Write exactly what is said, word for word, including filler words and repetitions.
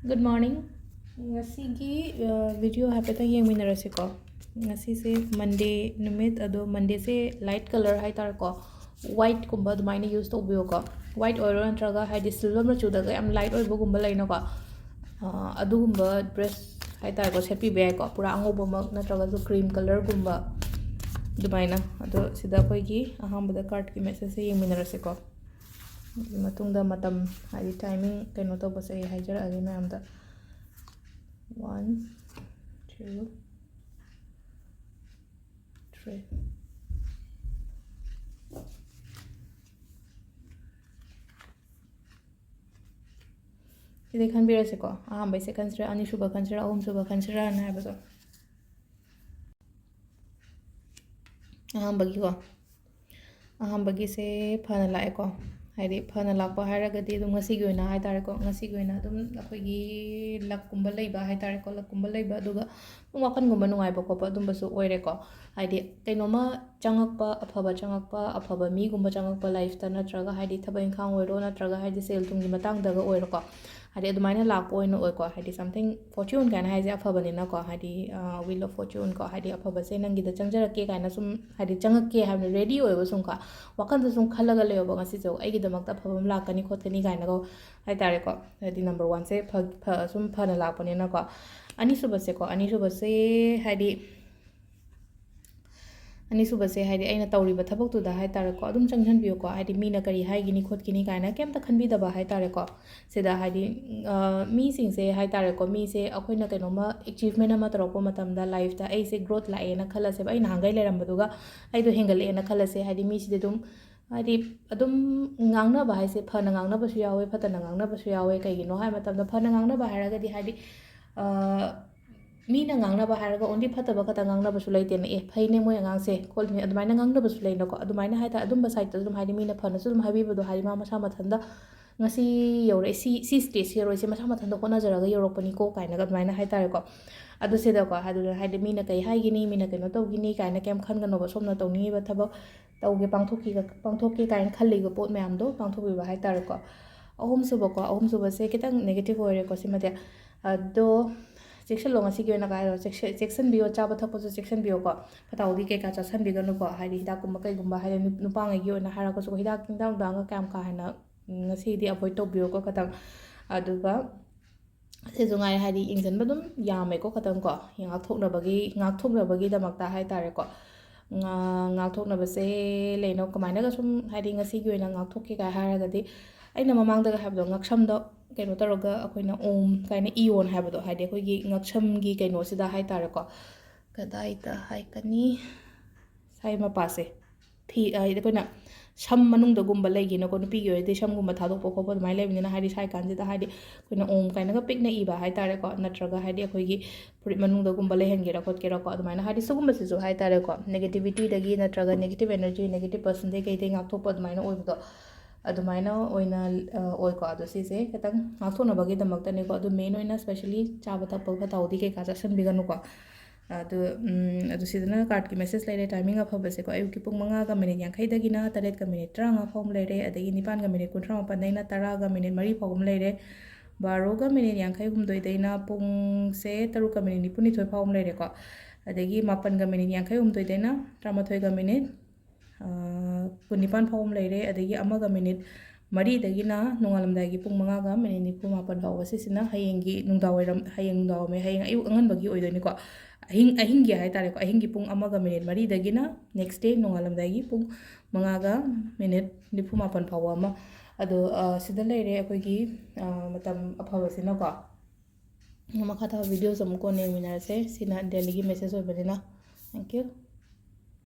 Good morning. ꯉꯁꯤꯒꯤ video ꯍꯥꯏꯐꯦꯠꯇꯪ ꯌꯦꯡꯃꯤꯟꯅꯔꯁꯤꯀꯣ꯫ ꯉꯁꯤꯁꯦ Monday ꯅꯨꯃꯤꯠ, ꯑꯗꯣ Mondayꯁꯦ light colour ꯍꯥꯏꯇꯥꯔꯦꯀꯣ, whiteꯀꯨꯝꯕ ꯑꯗꯨꯃꯥꯏꯅ use ꯇꯧꯕꯤꯌꯣꯀꯣ꯫ White ꯑꯣꯏꯔꯣ, ꯅꯠꯇ꯭ꯔꯒ ꯍꯥꯏꯗꯤ silver ꯃꯆꯨꯗꯒ ꯌꯥꯝ light ꯑꯣꯏꯕꯒꯨꯝꯕ ꯂꯩꯅꯀꯣ, ꯑꯗꯨꯒꯨꯝꯕ dress ꯍꯥꯏꯇꯥꯔꯦꯀꯣ, ꯁꯦꯠꯄꯤꯕ ꯌꯥꯏꯀꯣ꯫ ꯄꯨꯔꯥ ꯑꯉꯧꯕꯃꯛ ꯅꯠꯇ꯭ꯔꯒꯁꯨ cream colourꯒꯨꯝꯕ ꯑꯗꯨꯃꯥꯏꯅ꯫ ꯑꯗꯣ ꯁꯤꯗ ꯑꯩꯈꯣꯏꯒꯤ ꯑꯍꯥꯟꯕꯗ cardꯀꯤ messageꯁꯦ ꯌꯦꯡꯃꯤꯟꯅꯔꯁꯤꯀꯣ꯫ ꯑꯗꯨꯒꯤ ꯃꯇꯨꯡꯗ ꯃꯇꯝ, ꯍꯥꯏꯗꯤ timing ꯀꯩꯅꯣ ꯇꯧꯕꯁꯦ ꯑꯩ ꯍꯥꯏꯖꯔꯛꯑꯒꯦ ꯃꯌꯥꯝꯗ꯫ One, two, three. ꯁꯤꯗꯩ ꯈꯟꯕꯤꯔꯁꯤꯀꯣ, ꯑꯍꯥꯟꯕꯩ ꯁꯦ ꯈꯟꯁꯤꯔꯥ, ꯑꯅꯤꯁꯨꯕ ꯈꯟꯁꯤꯔꯥ, ꯑꯍꯨꯝꯁꯨꯕ ꯈꯟꯁꯤꯔꯥꯅ ꯍꯥꯏꯕꯗꯣ꯫ ꯑꯍꯥꯟꯕꯒꯤꯀꯣ, ꯑꯍꯥꯟꯕꯒꯤꯁꯦ ꯐꯅ ꯂꯥꯛꯑꯦꯀꯣ꯫ ꯍꯥꯏꯗꯤ ꯐꯅ ꯂꯥꯛꯄ ꯍꯥꯏꯔꯒꯗꯤ ꯑꯗꯨꯝ ꯉꯁꯤꯒꯤ ꯑꯣꯏꯅ ꯍꯥꯏꯇꯥꯔꯦꯀꯣ, ꯉꯁꯤꯒꯤ ꯑꯣꯏꯅ ꯑꯗꯨꯝ ꯑꯩꯈꯣꯏꯒꯤ luckꯀꯨꯝꯕ ꯂꯩꯕ ꯍꯥꯏꯇꯥꯔꯦꯀꯣ, luckꯀꯨꯝꯕ ꯂꯩꯕ, ꯑꯗꯨꯒ ꯑꯗꯨꯝ ꯋꯥꯈꯜꯒꯨꯝꯕ ꯅꯨꯡꯉꯥꯏꯕ ꯈꯣꯠꯄ ꯑꯗꯨꯝꯕꯁꯨ ꯑꯣꯏꯔꯦꯀꯣ꯫ ꯍꯥꯏꯗꯤ ꯀꯩꯅꯣꯝꯃ ꯆꯪꯉꯛꯄ, ꯑꯐꯕ ꯆꯪꯉꯛꯄ, ꯑꯐꯕ ꯃꯤꯒꯨꯝꯕ ꯆꯪꯉꯛꯄ lifeꯇ, ꯅꯠꯇ꯭ꯔꯒ ꯍꯥꯏꯗꯤ ꯊꯕꯛ ꯏꯪꯈꯥꯡ ꯑꯣꯏꯔꯣ, ꯅꯠꯇ꯭ꯔꯒ ꯍꯥꯏꯗꯤ ꯁꯦꯜ ꯊꯨꯝꯒꯤ ꯃꯇꯥꯡꯗꯒ ꯑꯣꯏꯔꯣꯀꯣ꯫ ꯍꯥꯏꯗꯤ ꯑꯗꯨꯃꯥꯏꯅ ꯂꯥꯛꯄ ꯑꯣꯏꯅ ꯑꯣꯏꯀꯣ꯫ ꯍꯥꯏꯗꯤ something, fortune ꯀꯥꯏꯅ ꯍꯥꯏꯁꯦ ꯑꯐꯕꯅꯤꯅꯀꯣ, ꯍꯥꯏꯗꯤ wheel of fortune ꯀꯣ, ꯍꯥꯏꯗꯤ ꯑꯐꯕꯁꯦ ꯅꯪꯒꯤꯗ ꯆꯪꯖꯔꯛꯀꯦ ꯀꯥꯏꯅ ꯁꯨꯝ, ꯍꯥꯏꯗꯤ ꯆꯪꯉꯛꯀꯦ ꯍꯥꯏꯕꯅꯤ, ready ꯑꯣꯏꯕ ꯁꯨꯝ ꯀꯣ, ꯋꯥꯈꯜꯗ ꯁꯨꯝ ꯈꯜꯂꯒ ꯂꯩꯌꯣꯕ, ꯉꯁꯤꯁꯦ ꯑꯩꯒꯤꯗꯃꯛꯇ ꯑꯐꯕ ꯑꯃ ꯂꯥꯛꯀꯅꯤ ꯈꯣꯠꯀꯅꯤ ꯀꯥꯏꯅꯀꯣ ꯍꯥꯏꯇꯥꯔꯦꯀꯣ꯫ ꯍꯥꯏꯗꯤ number oneꯁꯦ ꯐ-, ꯐ-, ꯁꯨꯝ ꯐꯅ ꯂꯥꯛꯄꯅꯤꯅꯀꯣ꯫ ꯑꯅꯤꯁꯨꯕꯁꯦꯀꯣ, ꯑꯅꯤꯁꯨꯕꯁꯦ ꯍꯥꯏꯗꯤ, ꯑꯅꯤꯁꯨꯕꯁꯦ ꯍꯥꯏꯗꯤ ꯑꯩꯅ ꯇꯧꯔꯤꯕ ꯊꯕꯛꯇꯨꯗ ꯍꯥꯏꯇꯥꯔꯦꯀꯣ, ꯑꯗꯨꯝ ꯆꯪꯁꯤꯟꯕꯤꯌꯨꯀꯣ꯫ ꯍꯥꯏꯗꯤ ꯃꯤꯅ ꯀꯔꯤ ꯍꯥꯏꯒꯤꯅꯤ ꯈꯣꯠꯈꯤꯅꯤ ꯀꯥꯏꯅ ꯀꯩꯝꯇ ꯈꯟꯕꯤꯗꯕ ꯍꯥꯏꯇꯥꯔꯦꯀꯣ꯫ ꯁꯤꯗ ꯍꯥꯏꯗꯤ, ꯑ, ꯃꯤꯁꯤꯡꯁꯦ ꯍꯥꯏꯇꯥꯔꯦꯀꯣ, ꯃꯤꯁꯦ ꯑꯩꯈꯣꯏꯅ ꯀꯩꯅꯣꯝꯃ achievement ꯑꯃ ꯇꯧꯔꯛꯄ ꯃꯇꯝꯗ lifeꯇ ꯑꯩꯁꯦ growth ꯂꯥꯛꯑꯦꯅ ꯈꯜꯂꯁꯦꯕ, ꯑꯩ ꯅꯍꯥꯟꯈꯩ ꯂꯩꯔꯝꯕꯗꯨꯒ ꯑꯩꯗꯣ ꯍꯦꯟꯒꯠꯂꯛꯑꯦꯅ ꯈꯜꯂꯁꯦ꯫ ꯍꯥꯏꯗꯤ ꯃꯤꯁꯤꯗꯤ ꯑꯗꯨꯝ, ꯍꯥꯏꯗꯤ ꯑꯗꯨꯝ ꯉꯥꯡꯅꯕ ꯍꯥꯏꯁꯦ ꯐꯅ ꯉꯥꯡꯅꯕꯁꯨ ꯌꯥꯎꯋꯦ, ꯐꯠꯇꯅ ꯉꯥꯡꯅꯕꯁꯨ ꯌꯥꯎꯋꯦ꯫ ꯀꯩꯒꯤꯅꯣ ꯍꯥꯏꯕ ꯃꯇꯝꯗ, ꯐꯅ ꯉꯥꯡꯅꯕ ꯍꯥꯏꯔꯒꯗꯤ ꯍꯥꯏꯗꯤ, ꯑ, ꯃꯤꯅ ꯉꯥꯡꯅꯕ ꯍꯥꯏꯔꯒ only ꯐꯠꯇꯕ ꯈꯛꯇ ꯉꯥꯡꯅꯕꯁꯨ ꯂꯩꯇꯦꯅ, "ꯑꯦ, ꯐꯩꯅꯦ ꯃꯣꯏ ꯑꯉꯥꯡꯁꯦ" ꯈꯣꯠꯂꯤꯅꯦ, ꯑꯗꯨꯃꯥꯏꯅ ꯉꯥꯡꯅꯕꯁꯨ ꯂꯩꯅꯀꯣ꯫ ꯑꯗꯨꯃꯥꯏꯅ ꯍꯥꯏꯇꯥꯔꯦ, ꯑꯗꯨꯝꯕ sideꯇ ꯑꯗꯨꯝ ꯍꯥꯏꯗꯤ ꯃꯤꯅ ꯐꯅꯁꯨ ꯑꯗꯨꯝ ꯍꯥꯏꯕꯤꯕꯗꯣ, ꯍꯥꯏꯗꯤ ꯃꯥ ꯃꯁꯥ ꯃꯊꯟꯇ ꯉꯁꯤ ꯌꯧꯔꯛꯑꯦ, ꯁꯤ, ꯁꯤ stageꯁꯤ ꯌꯧꯔꯛꯏꯁꯦ ꯃꯁꯥ ꯃꯊꯟꯇ ꯍꯣꯠꯅꯖꯔꯒ ꯌꯧꯔꯛꯄꯅꯤꯀꯣ ꯀꯥꯏꯅꯒ ꯑꯗꯨꯃꯥꯏꯅ ꯍꯥꯏꯇꯥꯔꯦꯀꯣ꯫ ꯑꯗꯨ ꯁꯤꯗꯀꯣ, ꯑꯗꯨꯗ ꯍꯥꯏꯗꯤ ꯃꯤꯅ ꯀꯩ ꯍꯥꯏꯒꯤꯅꯤ, ꯃꯤꯅ ꯀꯩꯅꯣ ꯇꯧꯒꯤꯅꯤ ꯀꯥꯏꯅ ꯀꯩꯝ ꯈꯟꯒꯅꯣꯕ꯫ ꯁꯣꯝꯅ ꯇꯧꯅꯤꯡꯉꯤꯕ ꯊꯕꯛ ꯇꯧꯒꯦ, ꯄꯥꯡꯊꯣꯛꯈꯤꯒ-, ꯄꯥꯡꯊꯣꯛꯀꯦ ꯀꯥꯏꯅ ꯈꯜꯂꯤꯕ ꯄꯣꯠ ꯃꯌꯥꯝꯗꯣ ꯄꯥꯡꯊꯣꯛꯄꯤꯕ ꯍꯥꯏꯇꯥꯔꯦꯀꯣ꯫ ꯑꯍꯨꯝꯁꯨꯕꯀꯣ, ꯑꯍꯨꯝꯁꯨꯕꯁꯦ ꯈꯤꯇꯪ negative ꯑꯣꯏꯔꯦꯀꯣ ꯁꯤꯃꯗꯤ꯫ ꯑꯗꯣ ꯆꯦꯛꯁꯤꯜꯂꯣ, ꯉꯁꯤꯒꯤ ꯑꯣꯏꯅ ꯀꯥꯏꯔꯣ, ꯆꯦꯛꯁꯤ-, ꯆꯦꯛꯁꯤꯟꯕꯤꯌꯣ, ꯆꯥꯕ ꯊꯛꯄꯁꯨ ꯆꯦꯛꯁꯤꯟꯕꯤꯌꯣꯀꯣ꯫ ꯐꯠꯇ ꯍꯥꯎꯗꯤ ꯀꯩꯀꯥ ꯆꯥꯁꯤꯟꯕꯤꯒꯅꯨꯀꯣ, ꯍꯥꯏꯗꯤ ꯍꯤꯗꯥꯛꯀꯨꯝꯕ ꯀꯩꯒꯨꯝꯕ, ꯍꯥꯏꯗꯤ ꯅꯨ-, ꯅꯨꯄꯥꯉꯩꯒꯤ ꯑꯣꯏꯅ ꯍꯥꯏꯔꯒꯁꯨ ꯍꯤꯗꯥꯛ, ꯍꯤꯗꯥꯛ ꯅꯨꯡꯗꯥꯡꯒ ꯀꯌꯥꯝ ꯀꯥ ꯍꯦꯟꯅ, ꯎꯝ, ꯉꯁꯤꯗꯤ avoid ꯇꯧꯕꯤꯌꯣꯀꯣ ꯈꯤꯇꯪ꯫ ꯑꯗꯨꯒ ꯁꯤꯁꯨ ꯉꯥꯏꯔꯦ, ꯍꯥꯏꯗꯤ ꯌꯦꯡꯁꯤꯟꯕ ꯑꯗꯨꯝ ꯌꯥꯝꯃꯦꯀꯣ ꯈꯤꯇꯪꯀꯣ, ꯉꯥꯛꯊꯣꯛꯅꯕꯒꯤ, ꯉꯥꯛꯊꯣꯛꯅꯕꯒꯤꯗꯃꯛꯇ ꯍꯥꯏꯇꯥꯔꯦꯀꯣ꯫ ꯉꯥ-, ꯉꯥꯛꯊꯣꯛꯅꯕꯁꯦ ꯂꯩꯅꯣ, ꯀꯃꯥꯏꯅꯒ ꯁꯨꯝ, ꯍꯥꯏꯗꯤ ꯉꯁꯤꯒꯤ ꯑꯣꯏꯅ ꯉꯥꯛꯊꯣꯛꯀꯦ ꯀꯥꯏ ꯍꯥꯏꯔꯒꯗꯤ, ꯑꯩꯅ ꯃꯃꯥꯡꯗꯒ ꯍꯥꯏꯕꯗꯣ, ꯉꯛꯁꯝꯗ ꯀꯩꯅꯣ ꯇꯧꯔꯒ ꯑꯩꯈꯣꯏꯅ ꯑꯣꯝ ꯀꯥꯏꯅ ꯏꯌꯣꯟ ꯍꯥꯏꯕꯗꯣ, ꯍꯥꯏꯗꯤ ꯑꯩꯈꯣꯏꯒꯤ ꯉꯛꯁꯝꯒꯤ ꯀꯩꯅꯣꯁꯤꯗ ꯍꯥꯏꯇꯥꯔꯦꯀꯣ, ꯀꯗꯥꯏꯗ ꯍꯥꯏꯒꯅꯤ, ꯁꯥꯏ ꯃꯄꯥꯁꯦ ꯊꯤ-, ꯍꯥꯏꯗꯤ ꯑꯩꯈꯣꯏꯅ ꯁꯝ ꯃꯅꯨꯡꯗꯒꯨꯝꯕ ꯂꯩꯒꯤꯅꯀꯣ, ꯅꯨꯄꯤꯒꯤ ꯑꯣꯏꯔꯗꯤ ꯁꯝꯒꯨꯝꯕ ꯊꯥꯗꯣꯛꯄ ꯈꯣꯠꯄ ꯑꯗꯨꯃꯥꯏꯅ ꯂꯩꯕꯅꯤꯅ, ꯍꯥꯏꯗꯤ ꯁꯥꯏ ꯀꯥꯟꯁꯤꯗ ꯍꯥꯏꯗꯤ ꯑꯩꯈꯣꯏꯅ ꯑꯣꯝ ꯀꯥꯏꯅꯒ ꯄꯤꯛꯅ ꯏꯕ ꯍꯥꯏꯇꯥꯔꯦꯀꯣ, ꯅꯠꯇ꯭ꯔꯒ ꯍꯥꯏꯗꯤ ꯑꯩꯈꯣꯏꯒꯤ ꯐꯨꯔꯤꯠ ꯃꯅꯨꯡꯗꯒꯨꯝꯕ ꯂꯩꯍꯟꯒꯦꯔꯥ ꯈꯣꯠꯀꯦꯔꯥꯀꯣ, ꯑꯗꯨꯃꯥꯏꯅ ꯍꯥꯏꯗꯤ ꯁꯤꯒꯨꯝꯕꯁꯤꯁꯨ ꯍꯥꯏꯇꯥꯔꯦꯀꯣ, negativityꯗꯒꯤ ꯅꯠꯇ꯭ꯔꯒ negative energy, negative personꯗꯒꯤ ꯀꯩꯗꯒꯤ ꯉꯥꯛꯊꯣꯛꯄ ꯑꯗꯨꯃꯥꯏꯅ ꯑꯣꯏꯕꯗꯣ, ꯑꯗꯨꯃꯥꯏꯅ ꯑꯣꯏꯅ, ꯑ, ꯑꯣꯏꯀꯣ꯫ ꯑꯗꯣ ꯁꯤꯁꯦ ꯈꯤꯇꯪ ꯉꯥꯛꯊꯣꯛꯅꯕꯒꯤꯗꯃꯛꯇꯅꯦꯀꯣ꯫ ꯑꯗꯨ main ꯑꯣꯏꯅ specially ꯆꯥꯕ ꯊꯛꯄ ꯐꯠꯇ ꯍꯥꯎꯗꯤ ꯀꯩꯀꯥ ꯆꯥꯁꯤꯟꯕꯤꯒꯅꯨꯀꯣ꯫ ꯑꯗꯨ, ꯎꯝ, ꯑꯗꯨ ꯁꯤꯗꯅ cardꯀꯤ message ꯂꯩꯔꯦ꯫ Timing ꯑꯐꯕꯁꯦꯀꯣ, ꯑꯌꯨꯛꯀꯤ ꯄꯨꯡ ꯃꯉꯥꯒ minute ꯌꯥꯡꯈꯩꯗꯒꯤꯅ ꯇꯔꯦꯠꯀ minute ꯇꯔꯥꯃꯉꯥ ꯐꯥꯎ ꯑꯃ ꯂꯩꯔꯦ, ꯑꯗꯒꯤ ꯅꯤꯄꯥꯟꯒ minute ꯀꯨꯟꯊ꯭ꯔꯥ ꯃꯥꯄꯟꯗꯩꯅ ꯇꯔꯥꯒ minute ꯃꯔꯤ ꯐꯥꯎ ꯑꯃ ꯂꯩꯔꯦ, ꯕꯥꯔꯣꯒ minute ꯌꯥꯡꯈꯩ ꯍꯨꯝꯗꯣꯏꯗꯩꯅ ꯄꯨꯡꯁꯦ ꯇꯔꯨꯛꯀ minute ꯅꯤꯐꯨꯅꯤꯊꯣꯏ ꯐꯥꯎ ꯑꯃ ꯂꯩꯔꯦꯀꯣ, ꯑꯗꯒꯤ ꯃꯥꯄꯟꯒ minute ꯌꯥꯡꯈꯩ ꯍꯨꯝꯗꯣꯏꯗꯩꯅ ꯇꯔꯥꯃꯥꯊꯣꯏꯒ minute, ꯑ, ꯀꯨꯟꯅꯤꯄꯥꯟ ꯐꯥꯎ ꯑꯃ ꯂꯩꯔꯦ, ꯑꯗꯒꯤ ꯑꯃꯒ minute ꯃꯔꯤꯗꯒꯤꯅ ꯅꯣꯡꯉꯥꯜꯂꯝꯗꯥꯏꯒꯤ ꯄꯨꯡ ꯃꯉꯥꯒ minute ꯅꯤꯐꯨ ꯃꯥꯄꯟ ꯐꯥꯎꯕ꯫ ꯁꯤꯁꯤꯅ ꯍꯌꯦꯡꯒꯤ ꯅꯨꯡꯗꯥꯡ ꯋꯥꯏꯔꯝ, ꯍꯌꯦꯡ ꯅꯨꯡꯗꯥꯡ ꯋꯥꯏꯔꯝ, ꯍꯌꯦꯡ ꯑꯌꯨꯛ ꯑꯉꯟꯕꯒꯤ ꯑꯣꯏꯗꯣꯏꯅꯤꯀꯣ꯫ ꯑꯍꯤꯡ, ꯑꯍꯤꯡꯒꯤ ꯍꯥꯏꯇꯥꯔꯦꯀꯣ, ꯑꯍꯤꯡꯒꯤ ꯄꯨꯡ ꯑꯃꯒ minute ꯃꯔꯤꯗꯒꯤꯅ next day ꯅꯣꯡꯉꯥꯜꯂꯝꯗꯥꯏꯒꯤ ꯄꯨꯡ ꯃꯉꯥꯒ minute ꯅꯤꯐꯨ ꯃꯥꯄꯟ ꯐꯥꯎꯕ ꯑꯃ꯫ ꯑꯗꯣ, ꯑ, ꯁꯤꯗ ꯂꯩꯔꯦ ꯑꯩꯈꯣꯏꯒꯤ, ꯑ, ꯃꯇꯝ ꯑꯐꯕꯁꯤꯅꯀꯣ꯫ ꯃꯈꯥ ꯇꯥꯕ videoꯁꯦ ꯑꯃꯨꯛ ꯀꯣꯟꯅ ꯌꯦꯡꯃꯤꯟꯅꯔꯁꯦ꯫ ꯁꯤꯅ Delhiꯒꯤ message ꯑꯣꯏꯕꯅꯤꯅ꯫ Thank you꯫